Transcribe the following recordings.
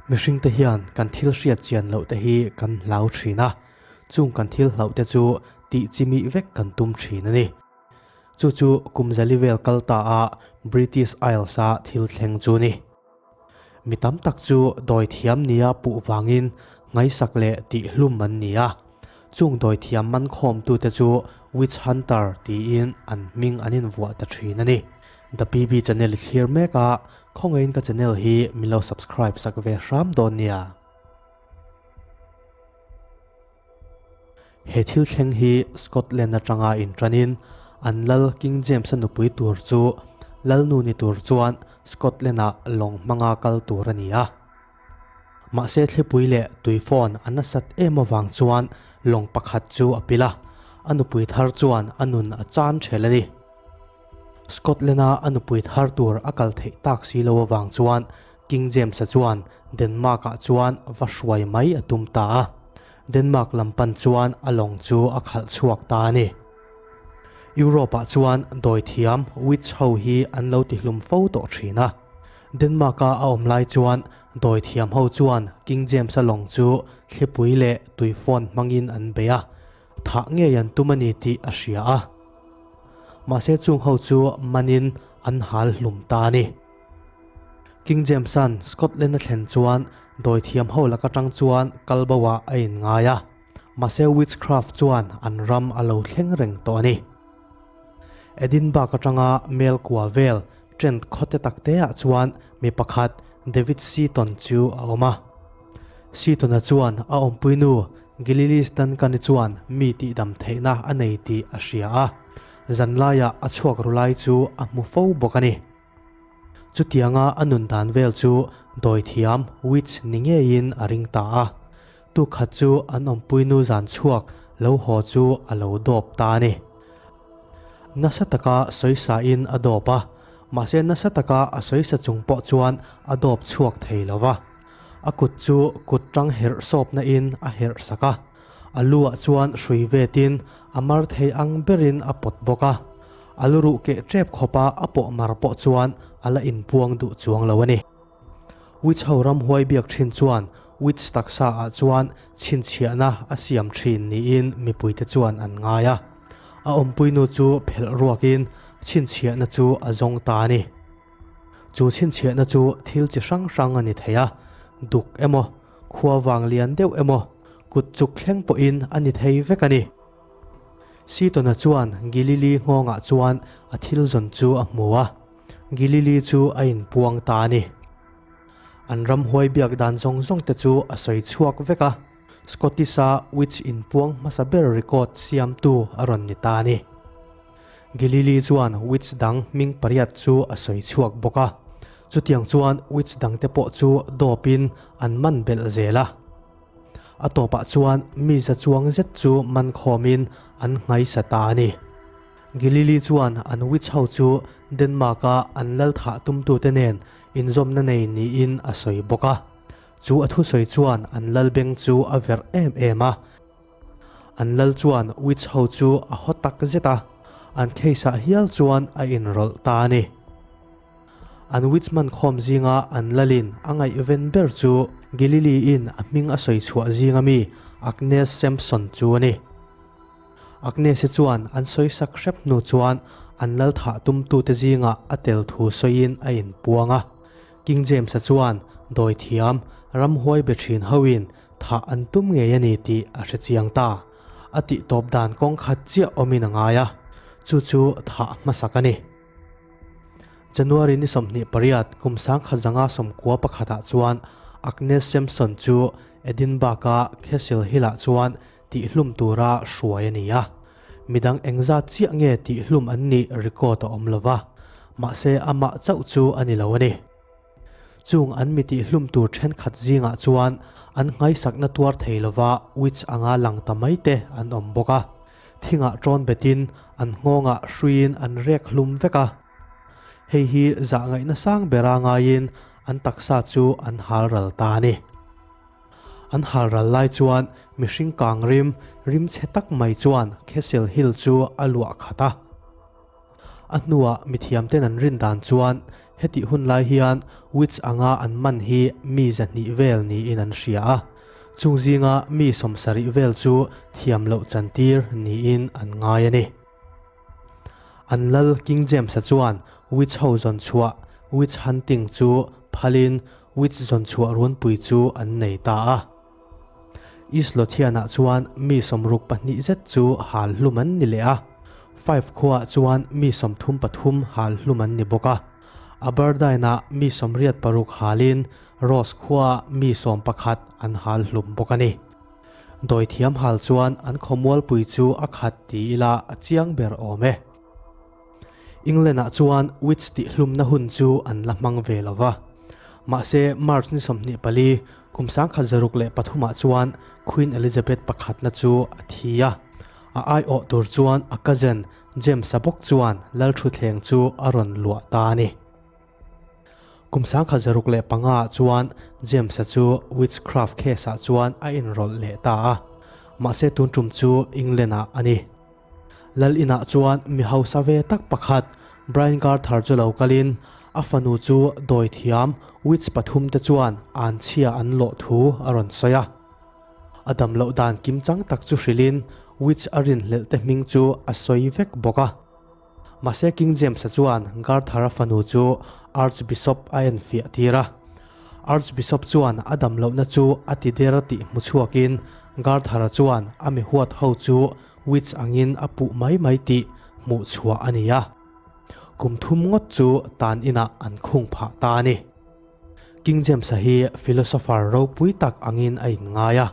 Mihringte hian kan thil hriat chian loh te hi kan hlau thin a, chung kan thil hlauh te chu tih chimih vek kan tum thin a ni. Chu chu kum zali vel kal ta a British Isles a thil thleng chu ni. Mi tam tak chu dawi thiam nia puh vangin ngaihsak leh tih hlum an ni a, chung dawi thiam man khawmtute chu Witch Hunter tiin an hming an invuah ta thin a ni. The PB channel i thlir mek a, khawngaihin ka channel hi min lo subscribe sak ve hram dawn nia. He thil thleng hi Scotland atanga inṭanin an lal King James-a nupui tur chu lalnu ni tur chuan Scotland-ah lawng hmanga kal tur a ni a. Mahse thlipui leh tuifawn a nasat em avang chuan lawng pakhat chu a pil a, a nupui thar chuan a nun a chan ṭhel a ni. Scotland-a a nupui thar tur a kal theih tak si lo avang chuan King James-a chuan Denmark-ah chuan va hruai mai a tum ta a. Denmark lam pan chuan a lawng chu a khalh chhuak ta a ni. Europe-ah chuan dawithiam witch ho hi an lo tihlum fo tawh thin a. Denmark-a a awm lai chuan dawithiam ho chuan King James-a lawng chu thlipui leh tuifawn hmangin an bei a, thah ngei an tum a ni tih a hria a. Mahse chung ho chu manin an hal hlum ta a ni. King James-a'n Scotland a thlen chuan dawithiam ho lak atang chuan kal bo ah a inngai a, mahse witchcraft chuan an ram a lo thleng reng tawh a ni. Edinburgh atanga mel kua vel Trent khawte takte ah chuan mi pakhat David Seaton chu a awm a. Seaton-a chuan a awmpuinu Gillies Duncan-i chuan mi tihdam theihna a nei tih a hria a, zanlaiah a chhuak ru lai chu a hmu fo bawk a ni. Chutianga a nun dan vel chu dawithiam, witch, ni ngeiin a ring ta a. Tukhat chu an awmpuinu zan chhuak lo haw chu a lo dawp ta a ni. Nasa taka sawisain a dawp a, mahse nasa taka a sawisa chung pawh chuan a dawp chhuak thei lo va. A kut chu kut tang herh sawpna in a herh sak a, a lu ah chuan hrui vetin a mar thei ang berin a pawt bawk a. A lu ruh keh tep khawpa a pawh mar pawh chuan a la inpuang duh chuang lo a ni. Witch ho ramhuai biak thin chuan witch taksa ah chuan chhinchhiahna a siam thin niin mipuite chuan an ngai a. A awmpuinu chu phelh ruakin chhinchhiahna chu a zawng ta a ni. Chu chhinchhiahna chu thil chi hrang hrang a ni thei a, duk emaw, khua vang lian deuh emaw, kut chuk thleng pawhin a ni thei vek a ni. Seaton-a chuan Gilili nghawngah chuan a thil zawn chu a hmu a, Gilili chu a inpuang ta a ni. An ramhuai biak dan zawng zawng te chu a sawi chhuak vek a, Scottish-a witch inpuang hmasa ber record siamtu a rawn ni ta a ni. Gilili chuan witch dang hming pariat chu a sawi chhuak bawk a, chutiang chuan witch dangte pawh chu dawpin an man belh zel a. A tawpah chuan mi za chuang zet chu man khawmin an nghaisa ta a ni. Gilili chuan an witch ho chu Denmark-a an lal thah tumtute nen inzawmna nei niin a sawi bawk a. Chu a thusawi chuan an lal beng chu a verh em em a. An lal chuan witch ho chu a haw tak zet a, an case-ah hial chuan a inrawlh ta a ni. An witch man khawm zinga an lalin a ngaihven ber chu Gilili-in a hming a sawi chhuah zinga mi Agnes Sampson chu a ni. Agnes-i chuan an sawi sak hrep hnu chuan an lal thah tumtute zingah a tel thu sawiin a inpuang a. King James-a chuan dawithiam ramhuai be thin hoin thah an tum ngei a ni tih a hre chiang ta. A tihtawp dan kawng khat chiah awmin a ngai a, chu chu thah hmasak a ni. January ni 28 kum 1991 ah chuan Agnes Sampson chu Edinburgh-a Castle Hill-ah chuan tihhlum tura hruai a ni a. Midang engzat chiah nge tihhlum an nih record a awm lova, mahse amah chauh chu a ni lo a ni. Chung an mi tihhlum tur thenkhat zingah chuan an nghaisakna tuar thei lova witch anga lang ta mai te an awm bawk a. Thingah ṭawn betin an nghawngah hruiin an rek hlum vek a. Hei hi zahngaihna sang bera ngaiin an taksa chu an hal ral ta a ni. An hal ral lai chuan mihring kang rim, rim chhe tak mai chuan Castle Hill chu a luah khat a. A hnuah mithiamten an rin dan chuan Hetih hun lai hian witch anga an man hi mi 200 vel niin an hria a, chung zinga mi 70 vel chu thiam loh chantir niin an ngai a ni. An lal King James-a chuan witch ho zawn chhuah, witch hunting, chu phalin witch zawn chhuah runpui chu an nei ta a. East Lothian-ah chuan mi 62 zet chu hal hlum an ni leh a, Fife khuaah chuan mi 33 hal hlum an ni bawk a. Aberdeen-ah mi 86 halin Ross khuaah mi 11 an hal hlum bawk a ni. Dawithiam hal chuan an khawmualpui chu a khat ti ila a chiang ber awm e. England-ah chuan witch tihhlumna hun chu an la hmang ve lo va. Mahse, March ni 24, kum 1603-ah chuan Queen Elizabeth pakhatna chu a thi a. A aiawh tur chuan a cousin James-a bawk chuan lalthutthleng chu a rawn luah ta a ni. Kum 1605-ah chuan James-a chu witchcraft case-ah chuan a inrawlh leh ta a, mahse tun tum chu England-ah a ni. Lal inah chuan mi hausa ve tak pakhat Brian Garther chu lo kalin a fanu chu dawithiam witch pathum te chuan anchhia an lawh thu a rawn sawi a. A dam loh dan kimchang tak chu hrilhin witch a rinhlelh te hming chu a sawi vek bawk a. Mahse King James-a chuan Garther-a fanu chu Archbishop a enfiah tir a. Archbishop chuan a dam lohna chu a ti der tih hmu chhuakin Garther-a chuan a mi huat ho chu witch angin a puh mai mai tih hmuh chhuah a ni a. Kum thum ngawt chu tan inah an khung phah ta a ni. King James-a hi philosopher ropui tak angin a inngai a,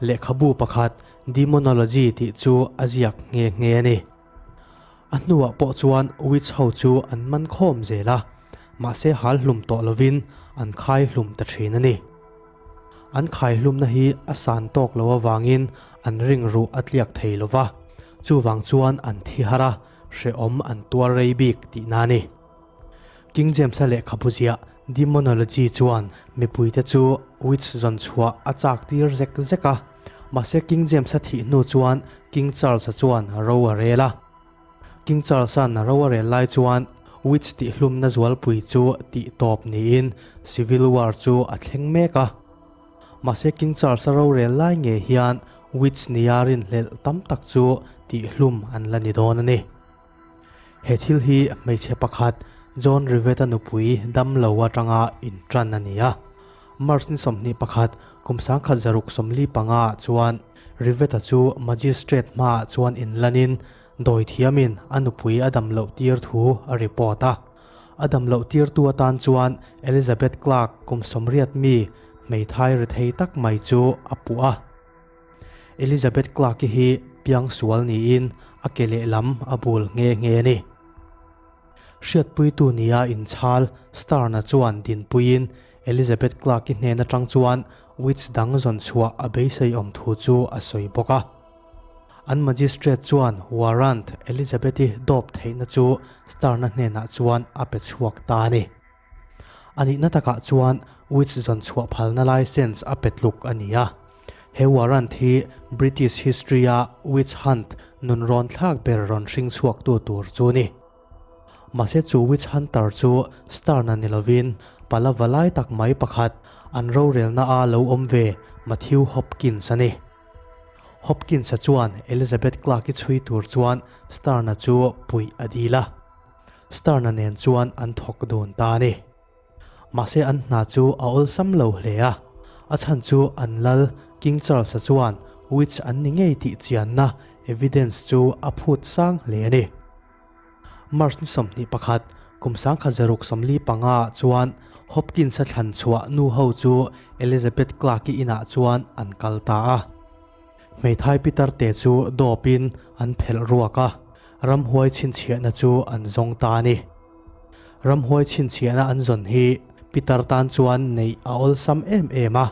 lehkhabu pakhat Demonology tih chu a ziak nghe nghe a ni. A hnuah pawh chuan witch ho chu an man khawm zel a, mahse hal hlum tawh lovin an khai hlum ta thin a ni. An khai hlumna hi a san tawk lo avangin an ring ruh a tliak thei lo va, chuvang chuan an thi har a, hrehawm an tuar rei bik tihna a ni. King James-a lehkhabu ziah Demonology chuan mipuite chu witch zawn chhuah a chak tir zek zek a. Mahse King James-a thih hnu chuan King Charles-a chuan ro a rel a. King Charles-a'n ro a rel lai chuan witch tihhlumna zualpui chu tih tawp niin Civil War chu a thleng mek a. Mahse King Charles-a rorel lai ngei hian witch nia rinhlelh tam tak chu tihhlum an la ni dawn a ni. He thil hi hmeichhe pakhat John Rivet-a nupui dam lo atanga intan a ni a. March ni 21, kum 1645 ah chuan Rivet-a chu Magistrate hmaah chuan inlanin dawithiamin a nupui a dam loh tir thu a report a. A dam loh tirtu atan chuan Elizabeth Clark kum 80 mi hmeithai rethei tak mai chu a puh a. Elizabeth Clark-i hi piangsual niin a ke lehlam a bul nghe nghe a ni. Hriatpuitu nia inchhal Stern-a chuan dinpuiin Elizabeth Clark-i hnen atang chuan witch dang zawn chhuah a beisei awm thu chu a sawi bawk a. An magistrate chuan warrant Elizabeth-i dawp theihna chu Stern-a hnenah chuan a pe chhuak ta a ni. A nihna takah chuan witch zawn chhuah phalna licence a pe tluk a ni a. He warrant hi British history-a witch hunt nun rawn thlak ber rawn hring chhuaktu tur chu a ni. Mahse chu witch hunter chu Stern-a ni lovin pala va lai tak mai pakhat an rorelna-a lo awm ve Matthew Hopkins a ni. Hopkins-a chuan Elizabeth Clark-i chhui tur chuan Stern-a chu puih a dil a. Stern-a nen chuan an thawk dun ta a ni. Mahse an hna chu a awlsam lo hle a, a chhan chu an lal King Charles-a chuan witch an ni ngei tih chianna evidence chu a phut sang hle a ni. March ni 21, kum 1645 ah chuan Hopkins-a thlan chhuah nu ho chu Elizabeth Clark-i inah chuan an kal ta a. Hmeithai pitar te chu dawpin an phelh ruak a, ramhuai chhinchhiahna chu an zawng ta a ni. Ramhuai chhinchhiahna an zawn hi pitar tan chuan neih a awlsam em em a,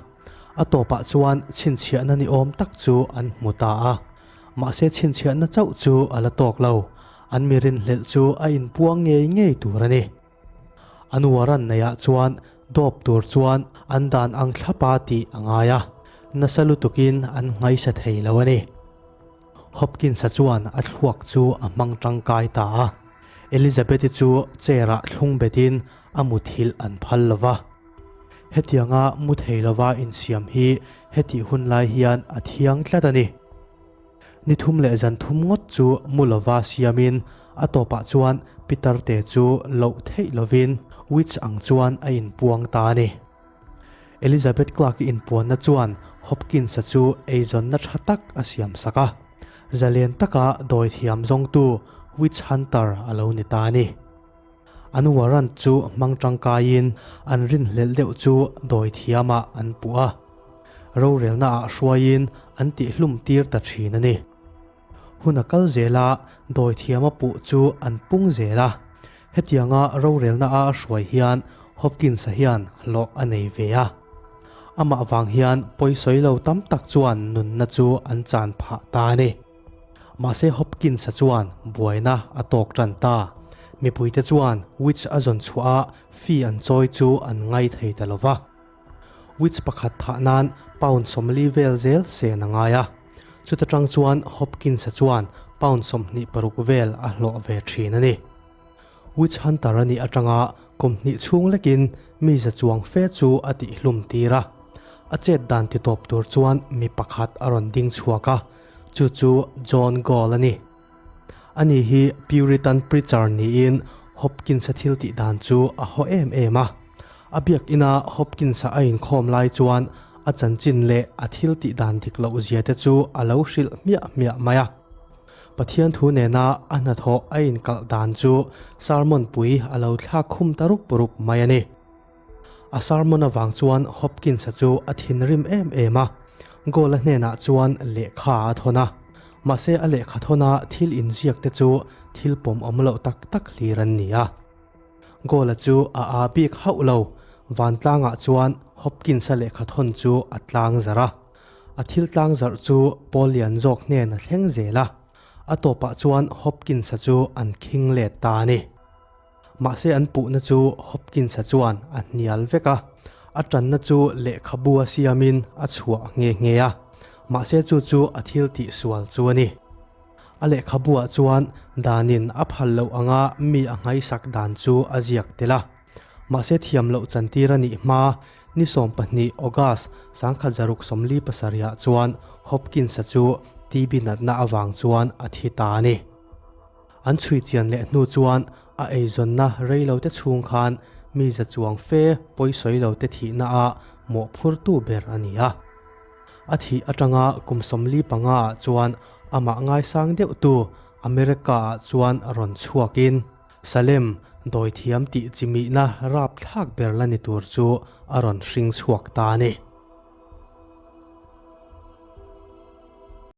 a tawpah chuan chhinchhiahna ni awm tak chu an hmu ta a. Mahse chhinchhiahna chauh chu a la tawk lo, an mi rinhlelh chu a inpuang ngei ngei tur a ni. An warrant neihah chuan dawp tur chuan an dan ang thlapa tih a ngai a, nasa lutukin an nghaisa thei lo a ni. Hopkins-a chuan a thluak chu a hmang tangkai ta a. Elizabeth-i chu chair-ah thlung betin a muthilh an phal lo va. Hetianga mu thei lova insiam hi hetih hun lai hian a thiang tlat a ni. Ni thum leh zan thum ngawt chu mu lova siamin a tawpah chuan Pitarte chu loh theih lovin witch ang chuan a inpuang ta a ni. Elizabeth Clark-i inpuanna chuan Hopkins-a chu eizawnna tha tak a siam sak a, zalen taka dawithiam zawngtu witch hunter a lo ni ta a ni. An warrant chu hmang tangkaiin an rinhlelh deuh chu dawithiamah an puh a, rorelnaah hruaiin an tihlum tir ta thin a ni. Hun a kal zel a, dawithiama puh chu an pung zel a. Hetianga rorelna a hruai hian Hopkins-a hian hlawh a nei ve a. Amah vang hian pawisawi lo tam tak chuan nunna chu an chan phah ta a ni. Mahse Hopkins-a chuan buaina a tawk tan ta. Mipuite chuan witch a zawn chhuah a fee an chawi chu an ngai thei ta lo va. Witch pakhat thah nan pound 40 vel zel sen a ngai a. Chuta tang chuan Hopkins-a chuan pound 26 vel a hlawh ve thin a ni. Witch hunter a nih atanga kum hnih chhung lekin mi za chuang fe chu a tihhlum tir a. A chet dan titawp tur chuan mi pakhat a rawn ding chhuak a, chu chu John Gall a ni. Ani hi Puritan preacher niin Hopkins-a thil tih dan chu a haw em em a. A biakina Hopkins-a a inkhawm lai chuan a chanchin leh a thil tih dan dik loh zia te chu a lo hrilh hmiah hmiah mai a. Pathian thu nena a hnathawh a inkalh dan chu sermon pui a lo thlak khum ta rup rup mai a ni. A sermon avang chuan Hopkins-a chu a thinrim em em a, Goal-a hnenah chuan lehkha a thawn a. Mahse a lehkha thawna thil inziak te chu thil pawm awm loh tak tak hlir an ni a. Goal-a chu a aa bik hauh lo, vantlangah chuan Hopkins-a lehkha thawn chu a tlang zarh a. A thil tlang zarh chu Paul lian zawk hnen a thleng zel a, a tawpah chuan Hopkins-a chu an khing let ta a ni. Mahse an puhna chu Hopkins-a chuan a hnial vek a, a tanna chu lehkhabu a siamin a chhuah nghe nghe a, mahse chu chu a thil tih sual chu a ni. A lehkhabuah chuan danin a phal loh anga mi a nghaisak dan chu a ziak tel a, mahse thiam loh chantir a nih hma ni 12 August 1647-ah chuan Hopkins-a chu TB natna avang chuan a thi ta a ni. An chhui chian leh hnu chuan a eizawnna reilote chhung khan mi za chuang fe pawisawi lote thihna a mawhphurtu ber a ni a. A thih atanga kum 45 ah chuan amah ngaisang deuhtu America ah chuan rawn chhuakin Salem dawithiam tih chimihna rapthlak ber la ni tur chu a rawn hring chhuak ta a ni.